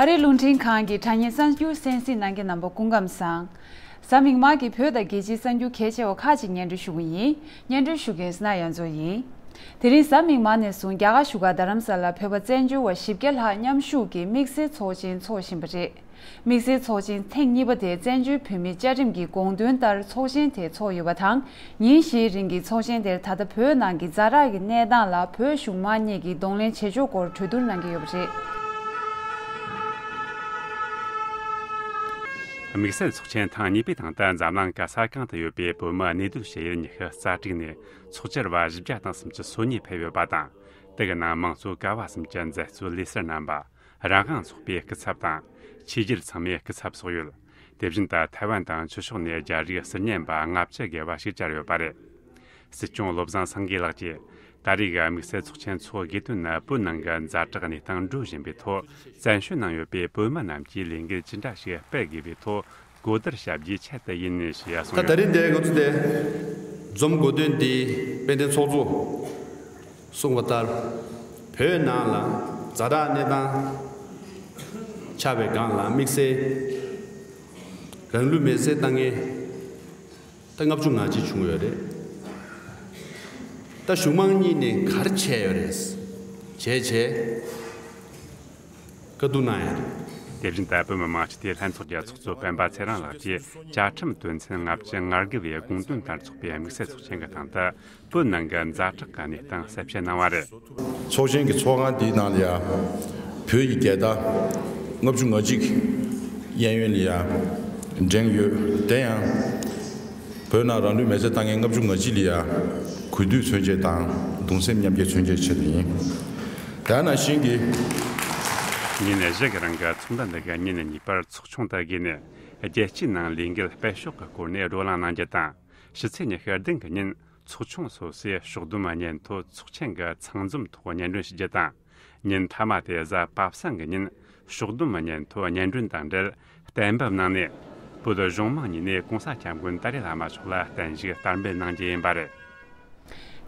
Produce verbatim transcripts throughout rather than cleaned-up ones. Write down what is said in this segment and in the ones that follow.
ཨ་རིའི་རླུང་འཕྲིན་ཁང་གི་དྲ་བརྙན་གསར་འགྱུར་གསན་གཟིགས་གནང་མཁན་རྣམ་པ་སྐུ་ཁམས་བཟང་། གཟའ་མིག་དམར་གྱི་བོད་དང་རྒྱལ་སྤྱིའི་གསར་འགྱུར་གལ་ཆེ་བ་ཁག་ཅིག་སྙན་སྒྲོན་ཞུ་གི་ཡིན། སྙན་སྒྲོན་ཞུ་མཁན་སི་ན་ཡ་མཚོ་ཡིན། དེ་རིང་གཟའ་མིག་དམར་ནས་བཟུང་རྒྱ་གར་བཞུགས་སྒར་རྡ་རམ་ས་ལར་བོད་པ་བཙན་བྱོལ་བ་བཞི་བརྒྱ་ལྷག་མཉམ་ཞུགས་ཀྱིས་དམིགས་བསལ་ཚོགས་ཆེན་འཚོགས་བཞིན་པ་རེད། དམིགས་བསལ་ཚོགས་ཆེན་ཐེངས་གཉིས་པ་དེ་བཙན་བྱོལ་བོད་མིའི་བཅའ་ཁྲིམས་ཀྱི་དགོངས་དོན་ལྟར་ཚོགས་ཆེན་དེ་འཚོགས་ཡོད་པ་དང་། ཉིན་བཞིའི་རིང་གི་ཚོགས་ཆེན་དེར་ད་ལྟ་བོད་ནང་གི་ཛ་དྲག་གི་གནས་སྟངས་ལ་བོད་གཞུང་མང་གཉིས་ཀྱིས་གདོང་ལེན་བྱེད་ཕྱོགས་སྐོར་གྲོས་བསྡུར་གནང་གི་ཡོད་པ་རེད། དམིགས་བསལ་ཚོགས་ཆེན་ཐེངས་གཉིས་པའི་སྟེང་དུ་འཛམ་གླིང་གི་ས་གང་དུ་ཡོད་པའི་བོད་མི་གནས་སྡོད་བྱེད་ཡུལ་ཉི་ཤུ་རྩ་དྲུག་ནས་ཚོགས་བཅར་བ་བཞི་བརྒྱ་དང་སུམ་ཅུ་སོ་གཉིས་ཕེབས་ཡོད་པ་དང་། དེ་གི་ནང་མང་གཙོ་ཀ་བ་གསུམ་གྱི་མཛད་གཙོ་ལས་ཟུར་རྣམ་པ། རང་དབང་ཚོགས་པའི་སྐུ་ཚབ་དང་། ཆོས་བརྒྱུད་ཚང་མའི་སྐུ་ཚབ་སོགས་ཡོད། དེ་བཞིན་དུ་ཐའེ་ཝན་དང་ཆོས་ཕྱོགས་ནས་རྒྱ་རིགས་ཟུར་ཉན་པ་ལྔ་བཅུ་བརྒལ་བ་ཞིག་བཅར་ཡོད་པ་རེད། སྲིད་སྐྱོང་བློ་བཟང་སེང་གེ་ལགས་ཀྱིས་ད་རེས་ཀྱི་དམིགས་བསལ་ཚོགས་ཆེན་འཚོགས་དགོས་དོན་ནི་བོད་ནང་གི་ཛ་དྲག་གནས་སྟངས་འགྲོ་བཞིན་པའི་ཐོག་བཙན་བྱོལ་ནང་ཡོད་པའི་བོད་མི་རྣམས་ཀྱིས་ལས་འགུལ་ཅི་འདྲ་ཞིག་སྤེལ་དགོས་པའི་ཐོག་གོ་བསྡུར་བྱ་རྒྱུའི་ཆེད་དུ་ཡིན་ཞེས་གསུངས་ད་ད་ཡོད། རེས་འདིར་ང་ཚོ་དེ་འཛོམས་དགོས་དོན་འདི་དཔལ་ལྡན་ཚོགས་གཙོ་གསུངས་པ་ལྟར། བོད་ནང་ལ་ཛ་དྲག་གནས་སྟངས་ཆགས་པའི་སྒང་ལ་དམིགས་བསལ་རང་ལུས་མེར་སྲེག་བཏང་མཁན་ད་ལྔ་བཅུ་ང་གཅིག་བྱུང་ཡོད་རེད། ད་གཞུང་མང་གཉིས་ནས་ག་རེ་བྱས་ཡོད་རེད། བྱས་བྱས། བཀའ་བསྡུར་གནང་ཡ་རེད། དེ་བཞིན་དུ་བོད་མི་མང་སྤྱི་འཐུས་ལྷན་ཚོགས་ཀྱི་ཚོགས་གཙོ་སྤེན་པ་ཚེ་རིང་ལགས་ཀྱིས་བཅའ་ཁྲིམས་དོན་ཚན་ལྔ་བཅུ་ང་དགུ་བའི་དགོངས་དོན་ལྟར་འཚོགས་པའི་དམིགས་བསལ་ཚོགས་ཆེན་གྱི་སྟེང་དུ་བོད་ནང་གི་ཛ་དྲག་གི་གནས་སྟངས་གསལ་བཤད་གནང་བ་རེད། ཚོགས་ཆེན་གྱི་ཚོགས་ཁང་འདིའི་ནང་ལ་ཡ་བོད་ཀྱི་རྒྱལ་དར་ལྔ་བཅུ་ང་གཅིག་གཡས་གཡོན་ལ་ཡ་བསྒྲེངས་ཡོད། དེ་ཡང་བོད་ནང་རང་ལུས་མེར་སྲེག་བཏང་མཁན་ལྔ་བཅུ་ང་གཅིག་ལ་ཡ་གུས་འདུད་མཚོན་བྱེད་དང་གདུང་སེམས་མཉམ་སྐྱེད་མཚོན་བྱེད་ཆེད་དུ་ཡིན། དེ་ནང་བཞིན་གྱི། ཉིན་བཞི་གི་རིང་གི་ཚོགས་འདུ་འདི་གའི་ཉིན་གཉིས་པར་ཚོགས་ཆུང་དུ་བགོས་ནས་རྒྱལ་སྤྱིའི་ནང་ལས་འགུལ་སྤེལ་ཕྱོགས་ཀྱི་སྐོར་ནས་བགྲོ་གླེང་གནང་རྒྱུ་དང་། ཕྱི་ཚེས་ཉི་ཤུ་བདུན་གྱི་ཉིན་ཚོགས་ཆུང་སོ་སོས་ཕྱོགས་བསྡོམས་སྙན་ཐོ་ཚོགས་ཆེན་གྱི་ཚང་འཛོམས་ཐོག་སྙན་སྒྲོན་ཞུ་རྒྱུ་དང་། ཉིན་མཐའ་མ་དེ་གཟའ་པ་སངས་ཀྱི་ཉིན་ཕྱོགས་བསྡོམས་སྙན་ཐོ་སྙན་སྒྲོན་དང་འབྲེལ་གཏན་འབེབས་གནང་ནས། བོད་གཞུང་མང་གཉིས་ནས་༸གོང་ས་༸སྐྱབས་མགོན་ཏཱ་ལའི་བླ་མ་མཆོག་ལ་བརྟན་བཞུགས་བསྟར་འབུལ་གནང་རྒྱུ་ཡིན་པ་རེད།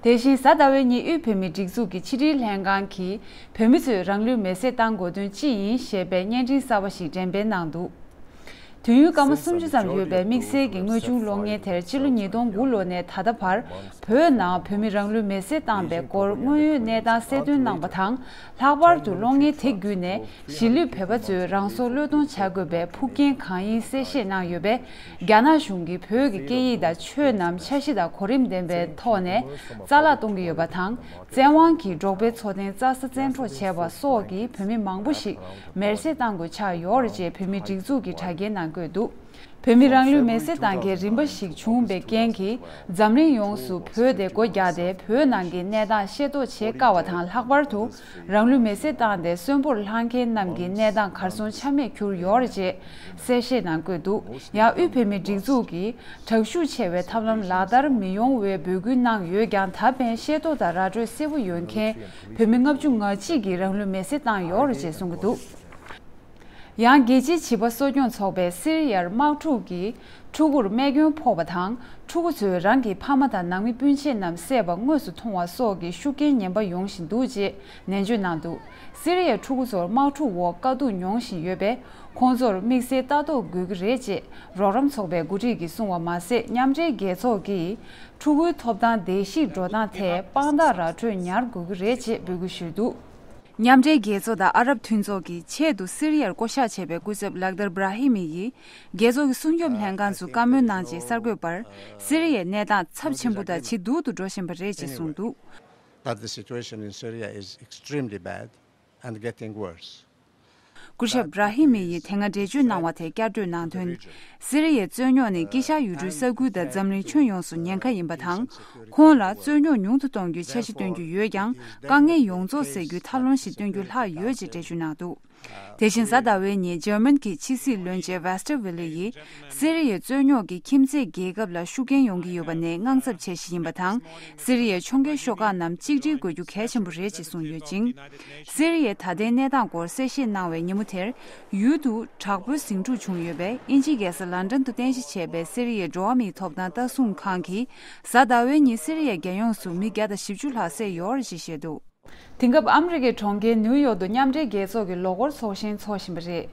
དེ་བཞིན་གཟའ་ཟླ་བའི་ཉིན་དབུས་བོད་མིའི་སྒྲིག་འཛུགས་ཀྱི་ཕྱི་དྲིལ་ལྷན་ཁང་གིས་བོད་མི་ཚོས་རང་ལུས་མེར་སྲེག་བཏང་དགོས་དོན་ཅི་ཡིན་ཞེས་པའི་བརྙན་འཕྲིན་གསར་པ་ཞིག་འགྲེམས་སྤེལ་གནང་འདུག་དུས་ཡུན་སྐར་མ་སུམ་ཅུ་ཙམ་ཡོད་པའི་དམིགས་བསལ་གྱི་དངོས་བྱུང་གློག་བརྙན་དེར་ཕྱི་ལོ་ཉིས་སྟོང་དགུ་ལོ་ནས་ད་ལྟ་བར་བོད་ནང་བོད་མི་རང་ལུས་མེར་སྲེག་བཏང་པའི་སྐོར་དངོས་ཡོད་གནས་སྟངས་གསལ་སྟོན་གནང་པ་དང་། ལྷག་པར་དུ་གློག་བརྙན་དེ་བརྒྱུད་ནས་གཞིས་ལུས་བོད་པ་ཚོས་རང་སྲོག་བློས་གཏོང་བྱ་དགོས་པའི་ཕུགས་རྒྱང་གང་ཡིན་གསལ་བཤད་གནང་ཡོད་པས། རྒྱ་ནག་གཞུང་གིས་བོད་ཀྱི་སྐད་ཡིག་དང་ཆོས་རྣམས་འཆར་གཞི་དང་གོ་རིམ་ལྡན་པའི་ཐོག་ནས་རྩ་བརླག་གཏོང་གི་ཡོད་པ་དང་། བཙན་དབང་གིས་འབྲོག་པའི་འཚོ་རྟེན་རྩྭ་ས་བཙན་འཕྲོག་བྱས་པ་སོགས་ཀྱིས་བོད་མི་མང་པོ་ཞིག་མེར་སྲེག་བཏང་དགོས་ཆགས་ཡོད་རེད་ཅེས་བོད་མིའི་སྒྲིག་འཛུགས་ཀྱི་དྲ་རྒྱའི་ནང་བཀོད་འདུག་བོད་མི་རང་ལུས་མེར་སྲེག་བཏང་མཁན་རིམ་པ་ཞིག་བྱུང་བའི་རྐྱེན་གྱིས། འཛམ་གླིང་ཡོངས་སུ་བོད་དེ་སྒོ་བརྒྱབ་སྟེ་བོད་ནང་གི་གནས་སྟངས་ཤེས་རྟོགས་བྱེད་དཀའ་བ་དང་། ལྷག་པར་དུ་རང་ལུས་མེར་སྲེག་བཏང་སྟེ་གསོན་པོར་ལྷག་མཁན་རྣམས་ཀྱི་གནས་སྟངས་གར་སོང་ཆ་མེད་གྱུར་ཡོད་རེད་ཅེས་གསལ་བཤད་ནང་བཀོད་འདུག་ཡང་དབུས་བོད་མིའི་སྒྲིག་འཛུགས་ཀྱིས་དྲག་ཤུགས་ཆེ་བའི་ཐབས་ལམ་ལག་བསྟར་མི་ཡོང་བའི་འབོད་སྐུལ་གནང་ཡོད་ཀྱང་། ད་ཕན་ཤེས་རྟོགས་དང་ར་སྤྲོད་གསལ་པོ་ཡོད་མཁན་བོད་མི་ལྔ་བཅུ་ང་གཅིག་གིས་རང་ལུས་མེར་སྲེག་བཏང་ཡོད་རེད་ཅེས་གསུང་གི་འདུག་ཡང་རྒྱལ་སྤྱིའི་བྱིས་པ་གསོ་སྐྱོང་ཚོགས་པས་སི་རི་ཡར་དམག་འཁྲུག་གིས་ཕྲུ་གུར་རྨས་སྐྱོན་ཕོག་པ་དང་། ཕྲུ་གུ་ཚོས་རང་གི་ཕ་མ་དང་ནང་མི་སྤུན་མཆེད་རྣམས་བསད་པ་དངོས་སུ་མཐོང་བ་སོགས་ཀྱི་ཤུགས་རྐྱེན་ངན་པ་ཡོང་བཞིན་འདུག་ཅེས་ནན་བརྗོད་གནང་འདུག་སི་རི་ཡའི་ཕྲུ་གུ་ཚོར་དམག་འཁྲུག་འོག་དཀའ་སྡུག་མྱོང་བཞིན་ཡོད་པས། ཁོང་ཚོར་དམིགས་བསལ་ལྟ་རྟོག་དགོས་ཀྱི་རེད་ཅེས་རོགས་རམ་ཚོགས་པའི་འགོ་ཁྲིད་ཀྱིས་གསུངས་པ་མ་ཟད། མཉམ་འབྲེལ་རྒྱལ་ཚོགས་ཀྱིས་ཕྲུ་གུའི་ཐོབ་ཐང་བརྡལ་བཤིག་འགྲོ་སྟངས་ཐད་དཔང་རྟགས་ར་འཕྲོད་ཉར་དགོས་ཀྱི་རེད་ཅེས་འབོད་སྐུལ་ཞུས་འདུག་མཉམ་འབྲེལ་རྒྱལ་ཚོགས་དང་ཨ་རབ་མཐུན་ཚོགས་ཀྱིས་ཆེད་དུ་སི་རི་ཡར་བསྐོ་གཞག་བྱས་པའི་སྐུ་ཚབ་ལག་དར་བྷ་ར་ཧི་མི་ཡིས། རྒྱལ་ཚོགས་ཀྱི་སྲུང་སྐྱོབ་ལྷན་ཁང་ཚོས་བཀའ་མོལ་གནང་རྗེས་གསར་འགོད་པར། སི་རི་ཡའི་གནས་སྟངས་ཚབས་ཆེན་པོ་དང་ཇེ་སྡུག་ཏུ་འགྲོ་བཞིན་པ་རེད་ཅེས་གསུངས་འདུག That the situation in Syria is extremely bad and getting worse. སྐུ་ཞབས་བྷ་ར་ཧི་མི་ཡིས་དེ་སྔ་འགྲེལ་བརྗོད་གནང་བ་དེ་བསྐྱར་ཟློས་གནང་དོན། སི་རི་ཡའི་རྩོད་རྙོག་ནི་དཀྱིལ་ཤར་ཡུལ་གྲུའི་ས་ཁུལ་དང་འཛམ་གླིང་ཁྱོན་ཡོངས་སུ་ཉེན་ཁ་ཡིན་པ་དང་། ཁོང་ལ་རྩོད་རྙོག་ཉུང་དུ་གཏོང་རྒྱུའི་འཆར་གཞི་བཏོན་རྒྱུ་ཡོད་ཀྱང་། དཀའ་ངལ་ཡོངས་རྫོགས་སེལ་རྒྱུའི་ཐབས་ལམ་ཞིག་སྟོན་རྒྱུ་ལྷག་ཡོད་ཅེས་འགྲེལ་བརྗོད་གནང་འདུག་དེ་བཞིན་གཟའ་ཟླ་བའི་ཉིན་འཇར་མན་གྱི་ཕྱི་སྲིད་བློན་ཆེན་ཝེ་སྟར་ཝི་ལེ་ཡིས། སི་རི་ཡའི་རྩོད་རྙོག་གིས་ཁྱིམ་མཚེས་རྒྱལ་ཁབ་ལ་ཤུགས་རྐྱེན་ཡོང་གི་ཡོད་པ་ནི་དངངས་འཚབ་བྱེད་གཞི་ཡིན་པ་དང་། སི་རི་ཡའི་ཕྱོགས་འགལ་ཤོག་ཁག་རྣམས་གཅིག་སྒྲིལ་དགོས་རྒྱུ་གལ་ཆེན་པོ་རེད་ཅེས་གསུངས་ཡོད་ཅིང་། སི་རི་ཡའི་ད་ལྟའི་གནས་སྟངས་སྐོར་གསལ་བཤད་གནང་བའི་ཉིན་མོ་དེར། ཡུལ་དུ་དྲག་པོའི་ཟིང་འཁྲུག་བྱུང་ཡོད་པས། དབྱིན་ཇིའི་རྒྱལ་ས་ལན་ཀྲན་དུ་རྟེན་གཞི་བྱས་པའི་སི་རི་ཡའི་འགྲོ་བ་མིའི་ཐོབ་ཐང་ལྟ་སྲུང་ཁང་གིས། གཟའ་ཟླ་བའི་ཉིན་སི་རི་ཡའི་རྒྱལ་ཡོངས་སུ་མི་བརྒྱ་དང་བཞི་བཅུ་ལྷག་བསད་ཡོད་རེད་ཅེས་བཤད་འདུག་དེང་སྐབས་ཨ་མི་རི་ཀའི་གྲོང་ཁྱེར་ནིའུ་ཡོག་ཏུ་མཉམ་འབྲེལ་རྒྱལ་ཚོགས་ཀྱི་ལོ་འཁོར་ཚོགས་ཆེན་འཚོགས་བཞིན་པ་རེད།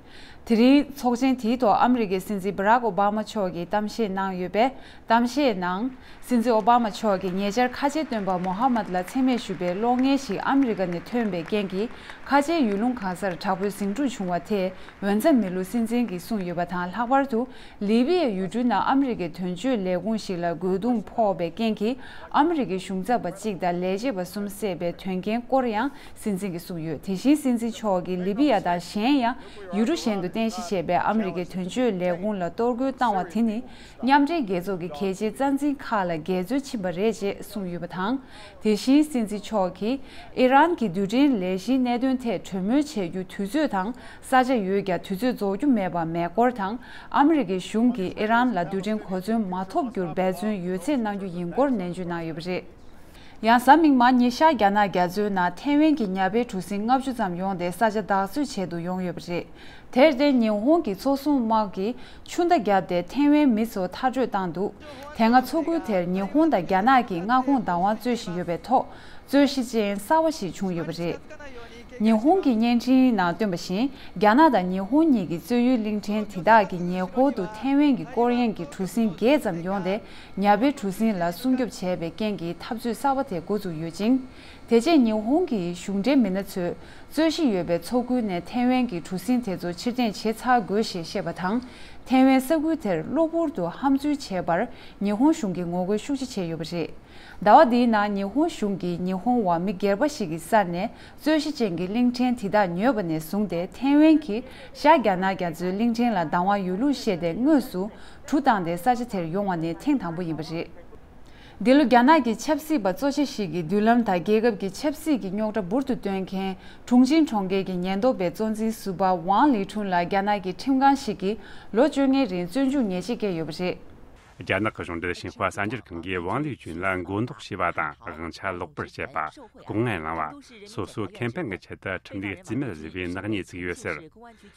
དེ་རིང་ཚོགས་ཆེན་དེའི་ཐོག་ཨ་མི་རི་ཀའི་སྲིད་འཛིན་བྷ་རག་ཨོ་བྷ་མ་མཆོག་གིས་གཏམ་བཤད་གནང་ཡོད་པས། གཏམ་བཤད་ནང་། སྲིད་འཛིན་ཨོ་བྷ་མ་མཆོག་གིས་ཉེ་ཆར་ཁ་ཆེ་སྟོན་པ་མོ་ཧ་མད་ལ་མཚན་སྨད་ཞུ་བའི་གློག་བརྙན་ཞིག་ཨ་མི་རི་ཀ་ནས་ཐོན་པའི་རྐྱེན་གྱིས། ཁ་ཆེའི་ཡུལ་ལུང་གང་སར་དྲག་པོའི་ཟིང་འཁྲུག་བྱུང་བ་དེས། འོན་ཀྱང་མི་ལུ་སྲིད་འཛིན་གྱིས་གསུངས་ཡོད་པ་དང་། ལྷག་པར་དུ་ལི་བི་ཡའི་ཡུལ་གྲུའི་ནང་ཨ་མི་རི་ཀའི་དོན་གཅོད་ལས་ཁུངས་ཤིག་ལ་རྒོལ་རྡུང་ཕོག་པའི་རྐྱེན་གྱིས། ཨ་མི་རི་ཀའི་གཞུང་ཚབ་པ་གཅིག་དང་ལས་བྱེད་པ་གསུམ་བསད་པའི་དོན་རྐྱེན་སྐོར་ཡང་སྲིད་འཛིན་གྱིས་གསུངས་ཡོད། དེ་བཞིན་སྲིད་འཛིན་མཆོག་གིས་ལི་བི་ཡ་དང་གཞན་ཡང་ཡུལ་གྲུ་གཞན་དུ་རྟེན་གཞི་བྱས་པའི་ཨ་མི་རི་ཀའི་དོན་གཅོད་ལས་ཁུངས་ལ་གཏོར་རྒོལ་བཏང་བ་དེ་ནི། མཉམ་འབྲེལ་རྒྱལ་ཚོགས་ཀྱི་གལ་ཆེའི་རྩ་འཛིན་ཁག་ལ་འགལ་འཛོལ་ཕྱིན་པ་རེད་ཅེས་གསུངས་ཡོད་པ་དང་། དེ་བཞིན་སྲིད་འཛིན་མཆོག་གིས་ཨི་རན་གྱི་རྡུལ་ཕྲན་ལས་གཞིའི་གནད་དོན་ཐད་གྲོས་མོལ་བྱེད་རྒྱུ་དུས་ཚོད་དང་ས་ཆ་ཡོད་ཀྱང་དུས་ཚོད་རྫོགས་རྒྱུ་མེད་པ་མེད་སྐོར་དང་། ཨ་མི་རི་ཀའི་གཞུང་གིས་ཨི་རན་ལ་རྡུལ་ཕྲན་གོ་མཚོན་མ་ཐོབ་རྒྱུར་འབད་བརྩོན་ཡོད་ཚད་གནང་རྒྱུ་ཡིན་སྐོར་ནན་བརྗོད་གནང་ཡོད་པ་རེད། ཡང་གཟའ་མིག་དམར་ཉིན་ཤར་རྒྱ་ནག་རྒྱ་མཚོའི་ནང་ཐེ་ཝན་གྱི་ཉ་དཔེ་གྲུ་གཟིངས་ལྔ་བཅུ་ཙམ་ཡོང་སྟེ་ས་ཆ་བདག་གཅོད་བྱེད་དུ་ཡོང་ཡོད་པ་རེད། དེར་བརྟེན་ཉི་ཧོང་གི་མཚོ་སྲུང་དམག་གིས་ཆུ་མདའ་བརྒྱབ་སྟེ་ཐེ་ཝན་མི་ཚོ་མཐར་སྐྲོད་བཏང་འདུག་དེ་སྔ་མཚོ་ཁུལ་དེར་ཉི་ཧོང་དང་རྒྱ་ནག་གིས་མངའ་ཁོངས་བདག་དབང་རྩོད་བཞིན་ཡོད་པའི་ཐོག་རྩོད་གཞི་ཅན་གསར་བ་ཞིག་བྱུང་ཡོད་པ་རེད། ཉི་ཧོང་གི་བརྙན་འཕྲིན་ནང་བཏོན་པ་བཞིན། རྒྱ་ནག་དང་ཉི་ཧོང་གཉིས་ཀྱི་རྩོད་ཡུལ་གླིང་ཕྲན་དེ་དག་གི་ཉེ་འཁོར་དུ་ཐེ་ཝན་གྱི་སྐོར་གཡེང་གི་གྲུ་གཟིངས་བརྒྱད་ཙམ་ཡོང་སྟེ། ཉ་དཔེ་གྲུ་གཟིངས་ལ་སྲུང་སྐྱོབ་བྱས་པའི་རྐྱེན་གྱིས་འཐབ་རྩོད་གསར་བ་དེ་འགོ་བཙུགས་ཡོད་ཅིང་། དེ་རྗེས་ཉི་ཧོང་གི་གཞུང་འབྲེལ་མི་སྣ་ཚོས་རྩོད་གཞི་ཡོད་པའི་མཚོ་ཁུལ་ནས་ཐེ་ཝན་གྱི་གྲུ་གཟིངས་དེ་ཚོ་ཕྱིར་འཐེན་བྱེད་ཚར་དགོས་ཞེས་བཤད་པ་དང་། ཐེ་ཝན་ས་ཁུལ་དེར་གློ་བུར་དུ་ཧམ་འཛུལ་བྱས་པར་ཉི་ཧོང་གཞུང་གིས་ངོ་རྒོལ་ཤུགས་ཆེ་བྱས་ཡོད་པ་རེད། ཟླ་བ་འདིའི་ནང་ཉི་ཧོང་གཞུང་གིས་ཉི་ཧོང་བ་མི་སྒེར་པ་ཞིག་གི་སར་ནས་རྩོད་གཞི་ཅན་གྱི་གླིང་ཕྲན་དེ་དག་ཉོས་པ་ནས་བཟུང་སྟེ། ཐེ་ཝན་གྱིས་ཤར་རྒྱ་ནག་རྒྱ་མཚོའི་གླིང་ཕྲན་ལ་བདག་དབང་ཡོད་ལུགས་བཤད་དེ། དངོས་སུ་གྲུ་བཏང་སྟེ་ས་ཆ་དེར་ཡོང་བ་ནི་ཐེངས་དང་པོ་ཡིན་པ་རེད། འདི་ལོ་རྒྱ་ནག་གི་ཆབ་སྲིད་པ་གཙོ་ཆེ་ཞིག་གིས་མདུན་ལམ་དང་རྒྱལ་ཁབ་ཀྱི་ཆབ་སྲིད་ཀྱི་རྙོག་དྲ་འབུར་དུ་བཏོན་མཁན་ཁྲུང་ཆིང་གྲོང་ཁྱེར་གྱི་ཉེན་རྟོག་པའི་གཙོ་འཛིན་ཟུར་པ་ཝང་ལི་ཁྲུན་ལ་རྒྱ་ནག་གི་ཁྲིམས་ཁང་ཞིག་གིས་ལོ་བཅོ་ལྔའི་རིང་བཙོན་འཇུག་ཉེས་ཆད་བཀལ་ཡོད་པ་རེད། རྒྱ་ནག་གི་གཞུང་འབྲེལ་ཞིན་ཧྭ་གསར་འགྱུར་ཁང་གིས་ཝང་ལི་ཅུན་ལ་མགོ་འདོགས་བྱས་པ་དང་། དབང་ཆ་ལོག་པར་སྤྱད་པ། ལྐོག་རྔན་བླངས་པ། སོ་སོའི་ཁེ་ཕན་གྱི་ཆེད་དུ་ཁྲིམས་ལུགས་རྩིས་མེད་བཟོས་པའི་ནག་ཉེས་བཙུགས་ཡོད་ཟེར།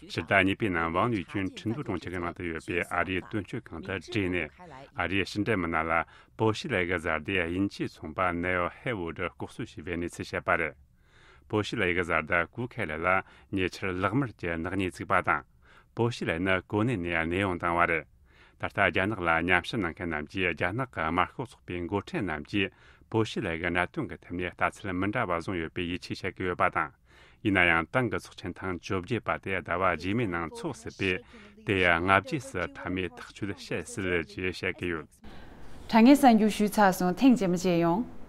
ཕྱི་ཟླ་གཉིས་པའི་ནང་ཝང་ལི་ཅུན་ཁྲིན་ཏུའུ་གྲོང་ཁྱེར་གྱི་ནང་དུ་ཡོད་པའི་ཨ་རིའི་དོན་གཅོད་ཁང་དུ་བྲོས་ནས། ཨ་རིའི་ཕྱི་འབྲེལ་མི་སྣ་ལ་པོ་ཤི་ལའི་གི་བཟའ་ཟླའི་དབྱིན་ཇིའི་ཚོང་པ་ནེའོ་ཧེ་ཝུ་ཌི་ལྐོག་གསོད་བྱས་པའི་གནས་ཚུལ་བཤད་པ་རེད། པོ་ཤི་ལའི་གི་བཟའ་ཟླ་ཀུའུ་ཁེ་ལེ་ལ་ཉེ་ཆར་ལག་དམར་གྱི་ནག་ཉེས་བཙུགས་པ་དང་། པོ་ཤི་ལའི་ནི་གོ་གནས་ནས་གནས་དབྱུང་བཏང་བ་རེད། ད་ལྟ་རྒྱ་ནག་ལ་མཉམ་ཞུགས་གནང་མཁན་རྣམས་ཀྱིས། རྒྱ་ནག་གི་དམར་ཤོག་ཚོགས་པའི་འགོ་ཁྲིད་རྣམས་ཀྱིས་པོ་ཤི་ལའི་གི་གནད་དོན་གྱི་ཐད་ནས་ལྟ་ཚུལ་མི་འདྲ་བ་བཟུང་ཡོད་པའི་ཡིད་ཆེས་བྱེད་ཀྱི་ཡོད་པ་དང་། ཡིན་ན་ཡང་ཏང་གི་ཚོགས་ཆེན་ཐེངས་བཅོ་བརྒྱད་པ་དེ་ཟླ་བ་རྗེས་མའི་ནང་འཚོགས་སྲིད་པས། དེ་ཡང་སྔ་རྗེས་སུ་མཐའ་མའི་ཐག་གཅོད་བྱེད་སྲིད་ཅེས་བཤད་ཀྱི་ཡོད། དྲ་བརྙན་གསར་འགྱུར་ཞུས་ཚར་སོང་། ཐེངས་རྗེས་མ་མཇལ་ཡོང་།